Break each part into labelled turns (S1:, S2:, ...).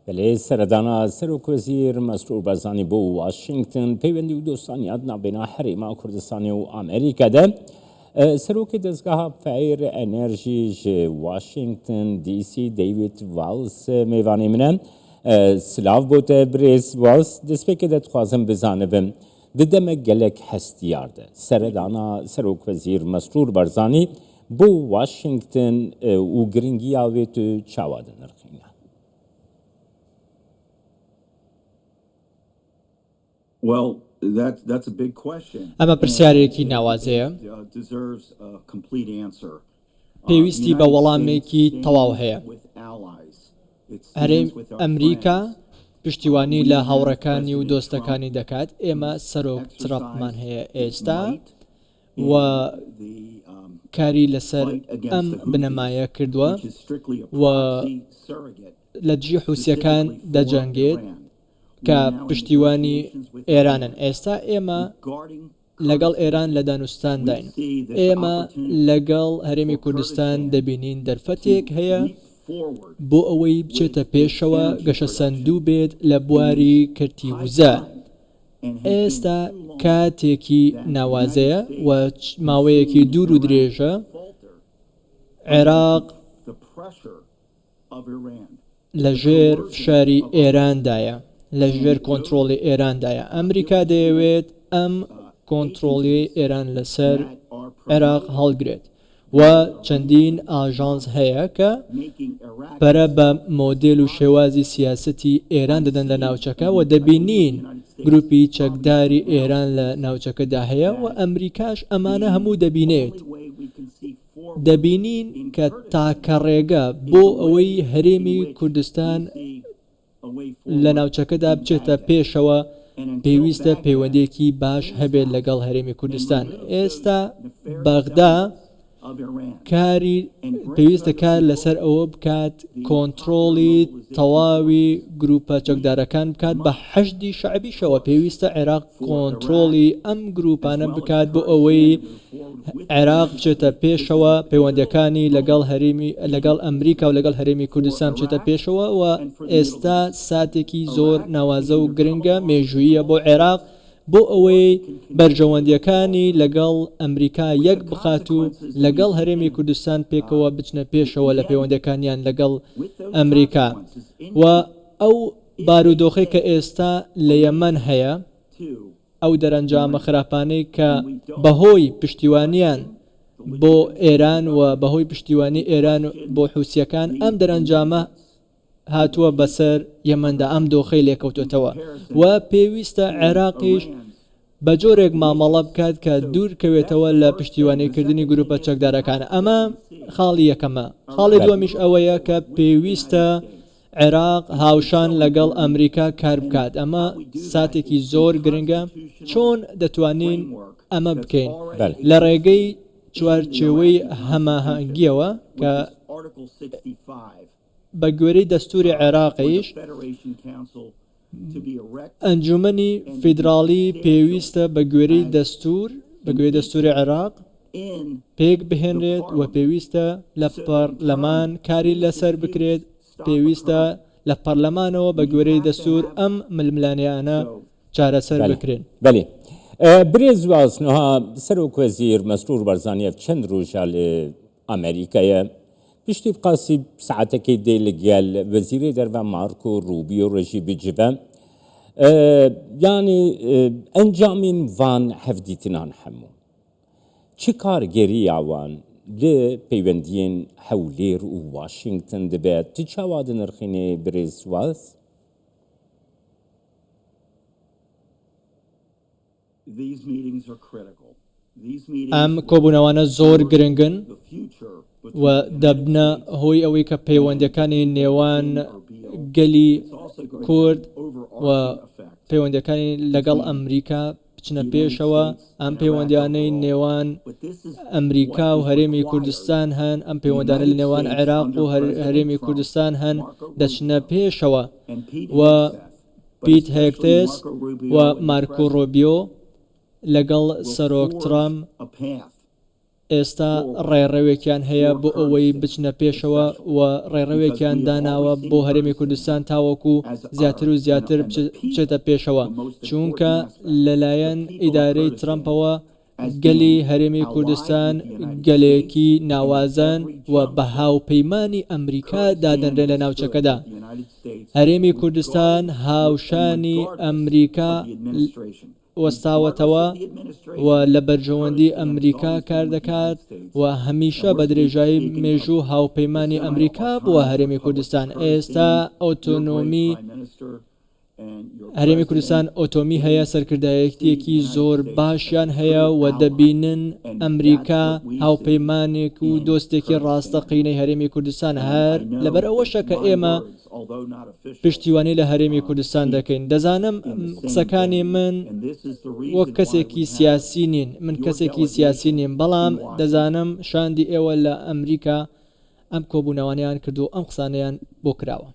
S1: بەلێ سەردانا سەرۆکوەزیر مەسرور بارزانی بۆ واشنگتن پەیوەندی و دۆستانیات ناوبەینا هەرێما کوردستانی و ئامریکا دە. سەرۆکی دەزگاها فەیر ئەنێرژی ژ واشنگتن دی سی دەیوید واڵس مێوانێ منە. سلاو بۆ تە برێز واڵس، دەسپێکێ دە دخوازم بزانبم د دەمە گەلەک هەستیار دە سەردانا سەرۆکوەزیر مەسرور بارزانی بۆ واشنگتن و گرنگیا وێ تو چاوا دنرخینە؟
S2: ئەمە پرسیارێکی ناوازەیە، پێویستی بە وەڵامێکی تەواو هەیە. هەرێم ئەمریکا پشتیوانی لە هاوڕێکانی و دۆستەکانی دەکات، ئێمە سەرۆک ترەمپمان هەیە ئێستا و کاری لەسەر ئەم بنەمایە کردووە و لە دژی حوسییەکان دەجەنگێت کە پشتیوانی ئێرانن. ئێستا ئێمە لەگەڵ ئێران لە دانوستانداین. ئێمە لەگەڵ هەرێمی کوردستان دەبینین دەرفەتێک هەیە بۆ ئەوەی بچێتە پێشەوە، گەشەسەندوو بێت لە بواری کەرتی وزە. ئێستا کاتێکی ناوازەیە و ماوەیەکی دوور و درێژە عێراق لەژێر فشاری ئێراندایە، لەژێر کۆنترۆڵی ئێراندایە. ئەمریکا دەیەوێت ئەم کۆنترۆڵیەی ئێران لەسەر عێراق هەڵگرێت و چەندین ئاژانس هەیە کە پەرە بە مۆدێل و شێوازی سیاسەتی ئێران دەدەن لە ناوچەکە و دەبینین گروپی چەکداری ئێران لە ناوچەکەدا هەیە و ئەمریکاش ئەمانە هەموو دەبینێت. دەبینین کە تاکە ڕێگە بۆ ئەوەی هەرێمی کوردستان لە ناوچەکەدا بچێتە پێشەوە پێویستە پەیوەندییەکی باش هەبێت لەگەڵ هەرێمی کوردستان. ئێستا بەغدا کاری پێویستە کار لەسەر ئەوە بکات کۆنترۆڵی تەواوی گروپە چەکدارەکان بکات بە حەشدی شەعبیشەوە پێویستە عێراق کۆنترۆڵی ئەم گروپانە بکات بۆ ئەوەی عێراق بچێتە پێشەوە پەیوەندەکانی لەگەڵ هەرێمی لەگەڵ ئەمریکا و لەگەڵ هەرێمی کوردستان بچێتە پێشەوە و ئێستا ساتێکی زۆر ناوازە و گرنگە مێژوویە بۆ عێراق بۆ ئەوەی بەرژەوەندییەکانی لەگەڵ ئەمریکا یەک بخات و لەگەڵ هەرێمی کوردستان پێکەوە بچنە پێشەوە لە پەیوەندییەکانیان لەگەڵ ئەمریکا و ئەو بارودۆخەی کە ئێستا لە یەمەن هەیە، ئەو دەرەنجامە خراپانەی کە بەهۆی پشتیوانیان بۆ ئێران و بەهۆی پشتیوانی ئێران بۆ حوسییەکان ئەم دەرەنجامە هاتووە بەسەر یەمەندا ئەم دۆخەی لێکەوتۆتەوە و پێویستە عێراقیش بە جۆرێک مامەڵە بکات کە دوور کەوێتەوە لە پشتیوانیکردنی گروپە چەکدارەکان ئەمە خاڵی یەکەمە خاڵی دووەمیش ئەوەیە کە پێویستە عێراق هاوشان لەگەڵ ئەمریکا کار بکات ئەمە ساتێکی زۆر گرنگە چۆن دەتوانین ئەمە بکەین لە ڕێگەی چوارچێوەی هەماهەنگیەوە کە بە گوێرەی دەستووری عێراقیش، ئەنجوومەنی فیدراڵی پێویستە بە گوێرەی دەستوور، بە گوێرەی دەستووری عێراق پێک بهێنرێت و پێویستە لە پەرلەمان کاری لەسەر بکرێت، پێویستە لە پەرلەمانەوە بە گوێرەی دەستوور ئەم ململانێیانە چارەسەر بکرێن.
S1: بەلێ برێز واس نها سەرۆک وەزیر مەسرور بەرزانیەڤ چەند روژە لە ئەمریکایە پشتی بقاسی ساعتەکەی دێ لەگەل وەزیرێ دەرڤە مارکۆ روبیۆ رژی بجڤە یانی ئەنجامین ڤان هەڤدیتنان هەموو چ کارگەرییا وان لە پەیوەندیێن هەولێر و واشینگتن دبێ ت چاوا دنرخینێ برێز واس؟
S2: ئەم کۆبوونەوانە زۆر گرنگن و دەبنە هۆی ئەوەی کە پەیوەندیەکانی نێوان گەلی کورد و پەیوەندیەکانی لەگەڵ ئەمریکا بچنە پێشەوە ئەم پەیوەندیانەی نێوان ئەمریکا و هەرێمی کوردستان هەن ئەم پەیوەندانە لە نێوان عێراق و هەرێمی کوردستان هەن دەچنە پێشەوە و پیت هێگتێس و مارکۆ ڕۆبیۆ لەگەڵ سەرۆک ترەمپ. ئێستا ڕێڕەوێکیان هەیە بۆ ئەوەی بچنە پێشەوە و ڕێڕەوێکیان داناوە بۆ هەرێمی کوردستان تاوەکو زیاتر و زیاتر بچێتە پێشەوە، چوونکە لەلایەن ئیدارەی ترەمپەوە گەلی هەرێمی کوردستان گەلێکی ناوازەن و بە هاوپەیمانی ئەمریکا دادەنرێن لە ناوچەکەدا. هەرێمی کوردستان هاوشانی ئەمریکا وەستاوەتەوە و لە بەرژەوەندی ئەمریکا کاردەکات و هەمیشە بە درێژایی مێژوو هاوپەیمانی ئەمریکا بووە هەرێمی کوردستان ئێستا ئۆتۆنۆمی هەرێمی کوردستان ئۆتۆمی هەیە سەرکردایەتیەکی زۆر باشیان هەیە و دەبینن ئەمریکا هاوپەیمانێک و دۆستێکی ڕاستەقینەی هەرێمی کوردستان هەر لەبەر ئەوەشە کە ئێمە پشتیوانی لە هەرێمی کوردستان دەکەین. دەزانم قسەکانی من وەک کەسێکی سیاسی نین، من کەسێکی سیاسی نیم، بەڵام دەزانم شاندی ئێوە لە ئەمریکا ئەم کۆبوونەوانەیان کردووە و ئەم قسانەیان بۆ کراوە.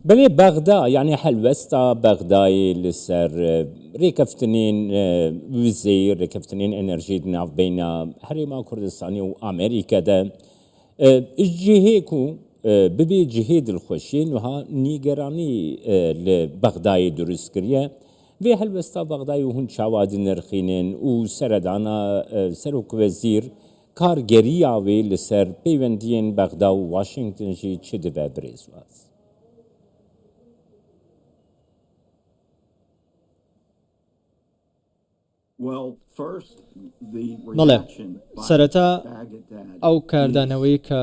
S1: بەلێ بەغدا یانی هەلوێستا بەغدای لەسەر رێکەفتنین وزەی، رێکەفتنین ئێنێرژی ناڤبەینا هەرێما کوردستانی و ئامریکا دە جهێ کو ببێ جهێ دلخوەشیێ نوها نیگەرانی لە بەغدایێ دروست کریە، ڤێ هەلوێستا بەغدای و هون چاوا دنرخینن و سەردانا سەرۆکوەزیر کارگەرییا وێ لە سەر پەیوەندیێن بەغدا و واشینگتن ژی چ دبە برێز واز؟
S2: بەڵێ، سەرەتا ئەو کاردانەوەی کە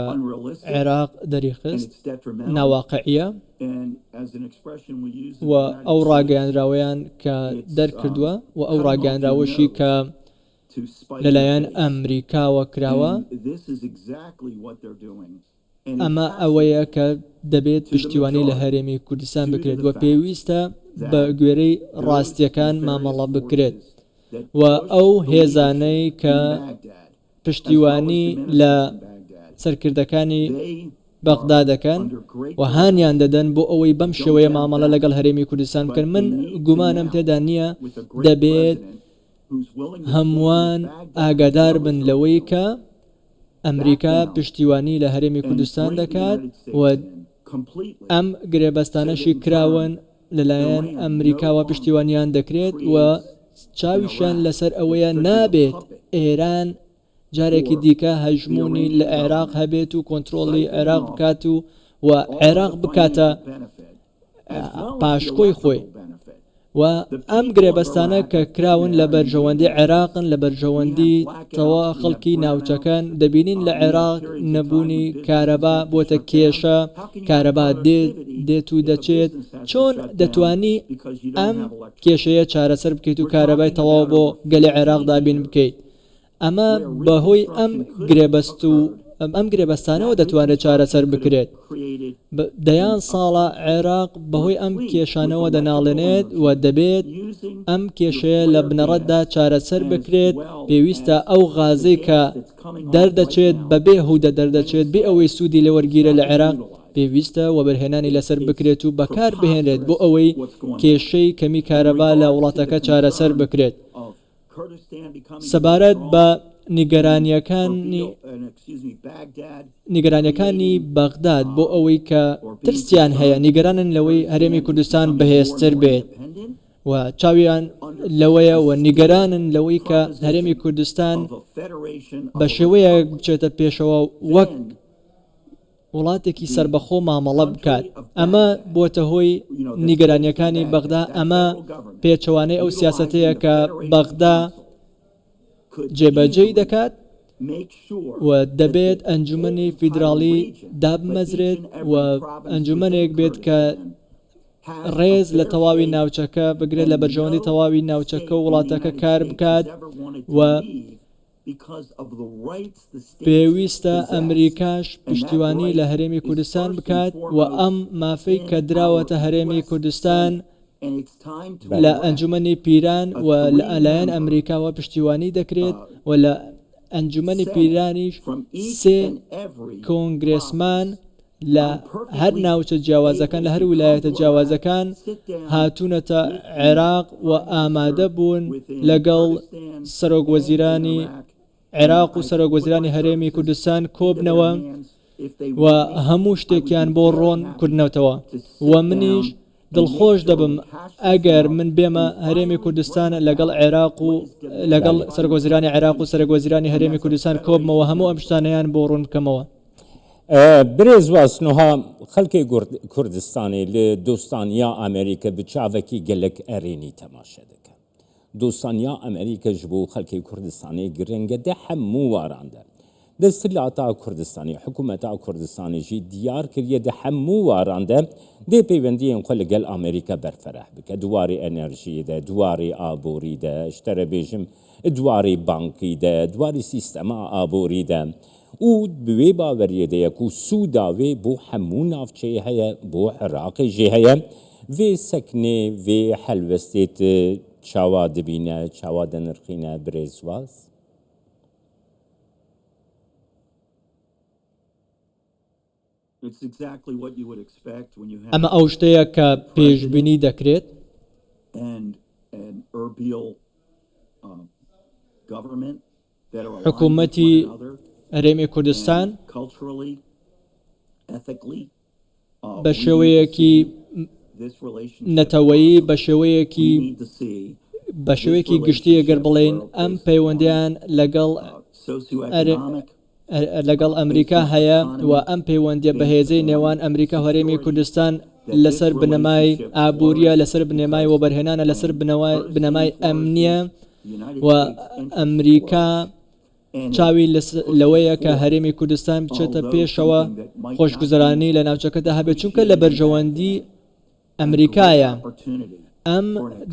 S2: عێراق دەریخست ناواقعییە و ئەو ڕاگەیاندراوەیان کە دەرکردووە و ئەو ڕاگەیاندراوەشی کە لەلایەن ئەمریکاوە کراوە، ئەمە ئەوەیە کە دەبێت پشتیوانی لە هەرێمی کوردستان بکرێت و پێویستە بە گوێرەی ڕاستییەکان مامەڵە بکرێت و ئەو هێزانەی کە پشتیوانی لە سەرکردەکانی بەغدا دەکەن و هانیان دەدەن بۆ ئەوەی بەم شێوەیە مامەڵە لەگەڵ هەرێمی کوردستان بکەن من گومانم تێدا نییە دەبێت هەمووان ئاگادار بن لەوەی کە ئەمریکا پشتیوانی لە هەرێمی کوردستان دەکات و ئەم گرێبەستانەشی کراون لەلایەن ئەمریکاوە پشتیوانیان دەکرێت و چاویشیان لەسەر ئەوەیە نابێت ئێران جارێکی دیکە هەژموونی لە عێراق هەبێت و کۆنترۆڵی عێراق بکات و و عێراق بکاتە پاشکۆی خۆی و ئەم گرێبەستانە کە کراون لە بەرژەوەندی عێراقن لە بەرژەوەندی تەوا خەڵکی ناوچەکەن دەبینین لە عێراق نەبوونی کارەبا بۆتە کێشە کارەبا دێت دێت و دەچێت چۆن دەتوانی ئەم کێشەیە چارەسەر بکەیت و کارەبای تەواو بۆ گەلی عێراق دابین بکەیت ئەمە بەهۆی ئەم گرێبەست و ئەم گرێبەستانەوە دەتوانرێت چارەسەر بکرێت. دەیان ساڵە عێراق بەهۆی ئەم کێشانەوە دەناڵێنێت و دەبێت ئەم کێشەیە لە بنەڕەتدا چارەسەر بکرێت، پێویستە ئەو غازەی کە دەردەچێت بەبێ هودە دەردەچێت بێ ئەوەی سوودی لێوەرگیرێت لە عێراق، پێویستە وەبەرهێنانی لەسەر بکرێت و بەکاربهێنرێت بۆ ئەوەی کێشەی کەمی کارەبا لە وڵاتەکە چارەسەر بکرێت. سەبارەت بە نیگەرانییەکانی نیگەرانییەکانی بەغداد بۆ ئەوەی کە ترسیان هەیە نیگەرانن لەوەی هەرێمی کوردستان بەهێزتر بێت و چاویان لەوەیە و نیگەرانن لەوەی کە هەرێمی کوردستان بە شێوەیەک بچێتە پێشەوە وەک وڵاتێکی سەربەخۆ مامەڵە بکات، ئەمە بووەتە هۆی نیگەرانییەکانی بەغدا، ئەمە پێچەوانەی ئەو سیاسەتەیە کە بەغدا جێبەجێی دەکات و دەبێت ئەنجومەنی فیدراڵی دابمەزرێت و ئەنجومەنێک بێت کە ڕێز لە تەواوی ناوچەکە بگرێت لە بەرژەوەندی تەواوی ناوچەکە و وڵاتەکە کار بکات و پێویستە ئەمریکاش پشتیوانی لە هەرێمی کوردستان بکات و ئەم مافەی کە دراوەتە هەرێمی کوردستان لە ئەنجومەنی پیران و لە لایەن ئەمریکاوە پشتیوانی دەکرێت و لە ئەنجومەنی پیرانیش سێ کۆنگرێسمان لە هەر ناوچە جیاوازەکان لە هەر ولایەتە جیاوازەکان هاتوونەتە عێراق و ئامادە بوون لەگەڵ سەرۆک وەزیرانی. عێراق و سەرۆکوەزیرانی هەرێمی کوردستان کۆبنەوە و هەموو شتێکیان بۆ ڕۆن کردنەوەتەوە و منیش دڵخۆش دەبم ئەگەر من بێمە هەرێمی کوردستان لەگەڵ عێراق و لەگەڵ سەرۆکوەزیرانی عێراق و سەرۆکوەزیرانی هەرێمی کوردستان کۆبمەوە هەموو ئەم شتانەیان بۆ ڕوون بکەمەوە.
S1: برێز واسنوها خەلکێ کوردستانێ لە دۆستانیا ئامریکە بە چاڤەکی گەلەک ئەرێنی تەماشە دکەن. دۆستانیا ئەمریکە ژ بۆ خەلکێ کوردستانێ گرنگە دە هەموو واران دە. دەستلاتا کوردستانێ، حکوومەتا کوردستانێ ژی دیار کریە دە هەموو واران دە دێ پەیوەندیێن خوە لە گەل ئامریکا بەرفەرەه بکە د وارێ ئەنەرژیێ دە، د وارێ ئابۆری دە، ژ تە رە بێژم د وارێ بانکی دە، د وارێ سیستەما ئابۆری دە. و bi wê baweriyê de ye ku sûda wê bo hemû navçeyê heye, bo Iraqê jî heye. Vê seknê, vê helwestê tu çawa dibîne, çawa dinirxîne birêz Waz?
S2: ئەمە ئەو شتەیە کە پێشبینی دەکرێت. حکوومەتی هەرێمی کوردستان بە شێوەیەکی نەتەوەیی بە شێوەیەکی بە شێوەیەکی گشتی گەر بڵێین ئەم پەیوەندیان لەگەڵ لەگەڵ ئەمریکا هەیە و ئەم پەیوەندیە بەهێزەی نێوان ئەمریکا و هەرێمی کوردستان لەسەر بنەمای ئابووریە لەسەر بنەمای وەبەرهێنانە لەسەر بنەمای ئەمنیە و ئەمریکا چاوی لەوەیە کە هەرێمی کوردستان بچێتە پێشەوە خۆشگوزەرانی لە ناوچەکەدا هەبێت چونکە لە بەرژەوەندی ئەمریکایە ئەم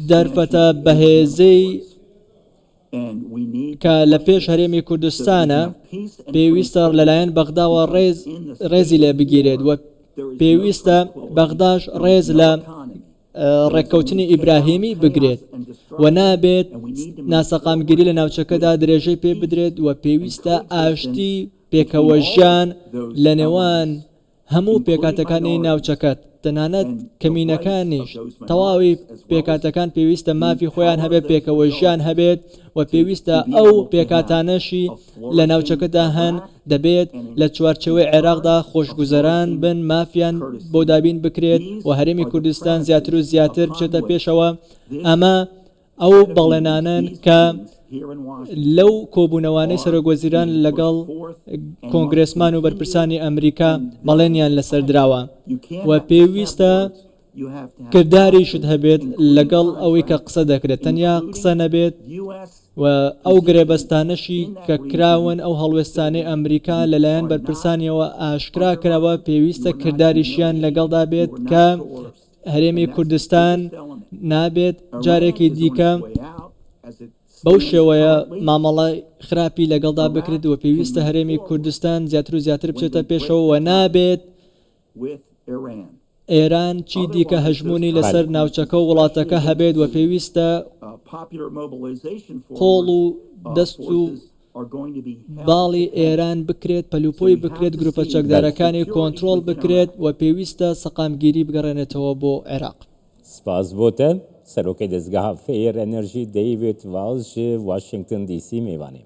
S2: دەرفەتە بەهێزەی کە لە پێش هەرێمی کوردستانە پێویستە لەلایەن بەغداوە ڕێز ڕێزی لێ بگیرێت و پێویستە بەغداش ڕێز لە ڕێککەوتنی ئیبراهیمی بگرێت و نابێت ناسەقامگیری لە ناوچەکەدا درێژەی پێ بدرێت و پێویستە ئاشتی پێکەوەژیان لە نێوان هەموو پێکهاتەکانی ناوچەکە، تەنانەت کەمینەکانیش، تەواوی پێکهاتەکان پێویستە مافی خۆیان هەبێت، پێکەوەژیان هەبێت و پێویستە ئەو پێکهاتانەشی لە ناوچەکەدا هەن دەبێت لە چوارچێوەی عێراقدا خۆشگوزەران بن، مافیان بۆ دابین بکرێت و هەرێمی کوردستان زیاتر و زیاتر بچێتە پێشەوە، ئەمە ئەو بەڵێنانەن کە لەو کۆبوونەوانەی سەرۆکوەزیران لەگەڵ کۆنگرێسمان و بەرپرسانی ئەمریکا بەڵێنیان لەسەر دراوە و پێویستە کرداریشت هەبێت لەگەڵ ئەوەی کە قسە دەکرێت تەنیا قسە نەبێت و ئەو گرێبەستانەشی کە کراون ئەو هەڵوێستانەی ئەمریکا لەلایەن بەرپرسانیەوە ئاشکرا کراوە پێویستە کرداریشیان لەگەڵدا بێت کە هەرێمی کوردستان نابێت جارێکی دیکە بەو شێوەیە مامەڵە خراپی لەگەڵدا بکرێت و پێویستە هەرێمی کوردستان زیاتر و زیاتر بچێتە پێشەوە و نابێت ئێران چی دیکە هەژموونی لەسەر ناوچەکە و وڵاتەکە هەبێت و پێویستە قۆڵ و دەست و باڵی ئێران بکرێت، پەلوپۆی بکرێت، گروپە چەکدارەکانی کۆنترۆڵ بکرێت و پێویستە سەقامگیری بگەڕێنێتەوە بۆ عێراق.
S1: سپاس بۆ تە، سەرۆکەی دەزگەها فێیر ئەنەرژی دەیڤید واڵش ژ واشنگتن دی سی مێوانێ.